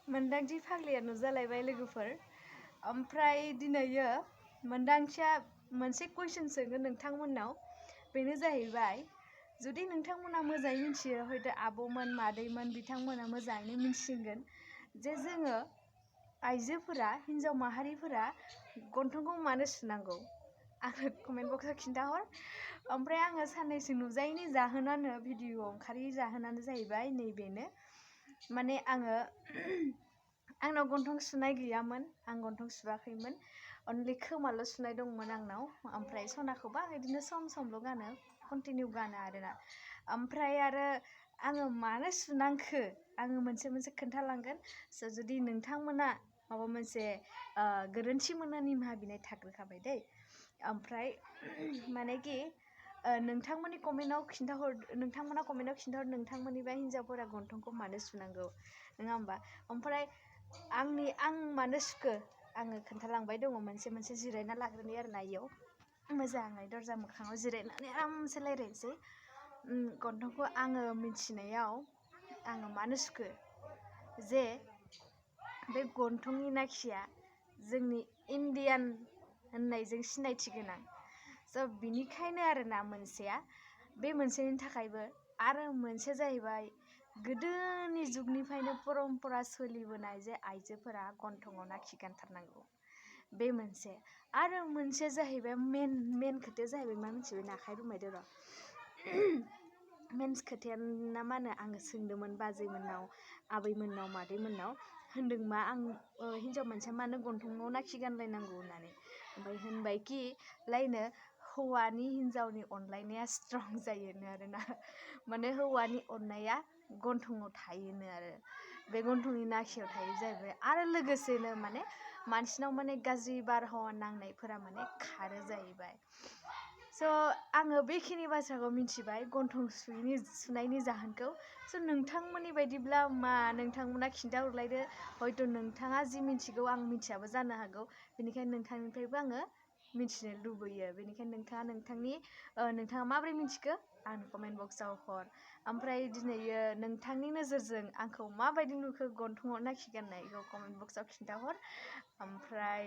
मोनदांथि फाग्लिया नुजालायबाय लोगोफोर। ओमफ्राय दिनैयो मोनदांथिया मोनसे कुइसन सोंगोन नोंथांमोननाव। बेनो जाहैबाय, जुदि नोंथांमोना मोजाङै मिथियो, हयथ' आब'मोन मादैमोन बिथांमोना मोजाङैनो मिथिगोन जे जोङो आइजोफोरा, हिन्जाव माहारिफोरा गन्थंखौ मानो सुनांगौ। आंनो कमेन्ट बक्सआव खिन्थाहर। ओमफ्राय आङो साननैसो नुजायैनि जाहोनानो, भिडिअ ओंखारि जाहोनानो जाहैबाय नैबेनो। माने आंनाव गन्थं सुनाय गैयामोन, आं गन्थं सुवाखैमोन, अनलि खोमाल' सुनाय दंमोन आंनाव। ओमफ्राय सनाखौबो आं बिदिनो सम समल' गानो, कन्टिनिउ गानो आरोना। ओमफ्राय आरो आङो मानो सुनांखो आङो मोनसे खोन्थालांगोन। स' जुदि नोंथांमोना माबा मोनसे गोरोन्थि मोनना निमाहा बिनाय थाग्रोखाबाय दै। ओमफ्राय मानेकि नोंथांमोननि कमेन्टआव खिन्थाहर, नोंथांमोननिबा हिन्जावफोरा गन्थंखौ मानो सुनांगौ, नङा होमबा? ओमफ्राय आं मानो सुखो आङो खोन्थालांबाय दङ। मोनसे जिरायना लाग्रोनि आरोना, इयाव मोजाङै दरजा मोखाङाव जिरायनानै आरामसे रायज्लायनोसै। गन्थंखौ आङो मिथिनायाव आङो मानो सुखो, जे बे गन्थंनि नाखिया जोंनि इण्डियान होननायजों सिनायथि गोनां। स' बिनिखायनो आरोना मोनसेया, बे मोनसेनि थाखायबो। आरो मोनसे जाहैबाय गोदोनि जुगनिफ्रायनो परम्परा सोलिबोनाय जे आइजोफोरा गन्थंआव नाखि गानथारनांगौ, बे मोनसे। आरो मोनसे जाहैबाय मेन खोथाया जाहैबाय मा मिथिबाय, आखाइ रुमायदो र'। मेन खोथाया ना मा होनो, आङो सोंदोंमोन बाजैमोननाव, आबैमोननाव, मादैमोननाव। होनदों मा, आं हिन्जाव मानसिया मानो गन्थंआव नाखि गानलायनांगौ होननानै। ओमफ्राय होनबायखि लायनो हौवानि हिन्जावनि अनलायनाया स्ट्रं जायोनो आरोना। माने हौवानि अननाया गन्थंआव थायोनो आरो, बे गन्थंनि नाखियाव थायो जाहैबाय। आरो लोगोसेनो माने मानसिनाव माने गाज्रि बारहावा नांनायफोरा माने खारो जाहैबाय। स' आङो बेखिनि बाथ्राखौ मिथिबाय, गन्थं सुनायनि जाहोनखौ। स' नोंथांमोननि बायदिब्ला मा, नोंथांमोना खिन्थाहरलायदो। हयथ' नोंथाङा जि मिथिगौ आं मिथियाबो जानो हागौ, बेनिखायनो नोंथांनिफ्रायबो आङो मिथिनो लुबैयो। बेनिखायनो नोंथाङा माबोरै मिथिखो आंनो कमेन्ट बक्सआव हर। ओमफ्राय दिनैयो नोंथांनि नोजोरजों आंखौ माबायदि नुखो गन्थंआव नाखि गाननायखौ कमेन्ट बक्सआव खिन्थाहर। ओमफ्राय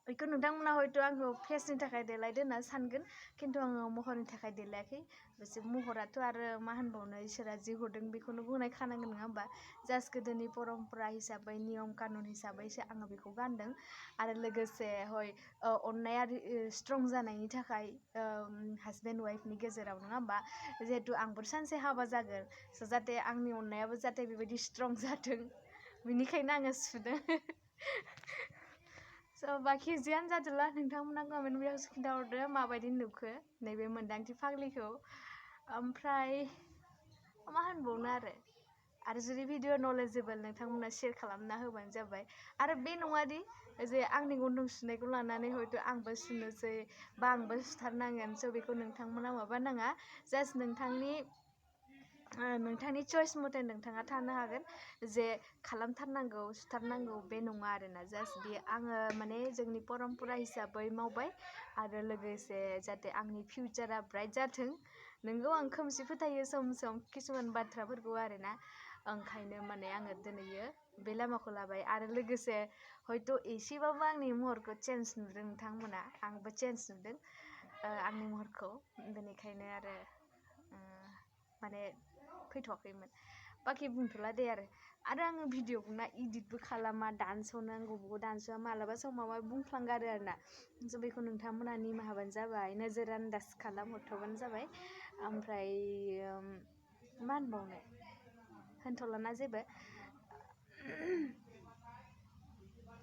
बेखौ नोंथांमोना हयथ' आंखौ फेसनि थाखाय देलायदो होनना सानगोन, खिन्थु आङो महरनि थाखाय देलायाखै। बेसे महराथ' आरो मा होनबावनो, इसोरा जि हरदों बेखौनो गनायखानांगोन, नङा होमबा? जास्ट गोदोनि परम्परा हिसाबै, नियम कानुन हिसाबैसो आङो बेखौ गानदों। आरो लोगोसे अननाया स्ट्रं जानायनि थाखाय हासबेन्ड वाइफनि गेजेराव, नङा होमबा? जिहेथु आंबो सानसे हाबा जागोन, स' जाहाथे आंनि अननायाबो जाहाथे बेबायदि स्ट्रं जाथों, बेनिखायनो आङो सुदों। स' बाखि जियानो जादोला, नोंथांमोना कमेन्ट बक्सआव खिन्थाहरदो माबायदि नुखो नैबे मोनदांथि फाग्लिखौ। ओमफ्राय मा होनबावनो आरो जुदि भिडिअ नलेजेबोल, नोंथांमोना शेयार खालामना होबानो जाबाय। आरो बे नङादि जे आंनि गन्थं सुनायखौ लानानै हयथ' आंबो सुनोसै बा आंबो सुथारनांगोन। स' बेखौ नोंथांमोना माबा नाङा, जास्ट नोंथांनि चइस मथे नोंथाङा थानो हागोन जे खालामथारनांगौ, सुथारनांगौ, बे नङा आरोना। जास्ट बे आङो माने जोंनि परम्परा हिसाबै मावबाय। आरो लोगोसे जाहाथे आंनि फिउचारा ब्राइट जाथों। नोंगौ आं खोमसि फोथायो सम किसुमान बाथ्राफोरखौ आरोना, ओंखायनो माने आङो दिनैयो बे लामाखौ लाबाय। आरो लोगोसे हयथ' एसेबाबो आंनि महरखौ चेन्ज नुदों नोंथांमोना, आंबो चेन्ज नुदों आंनि महरखौ। बेनिखायनो आरो माने फैथ'वाखैमोन, बाखि बुंथ'ला दे। आरो आङो भिडिअखौ ना इडिटबो खालामा, दान्स'नो आंखौबो दान्स'आ, मालाबा समाव बुंफ्लांगारो आरोना। स' बेखौ नोंथांमोना निमाहा होबानो जाबाय, नोजोर आन्दाज खालामहरथ'बानो जाबाय। ओमफ्राय मा होनबावनो, होनथ'लाना जेबो,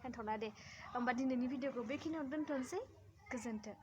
होनथ'ला दे। होमबा दिनैनि भिडिअखौ बेखिनियावनो दोनथ'नोसै, गोजोन्थों।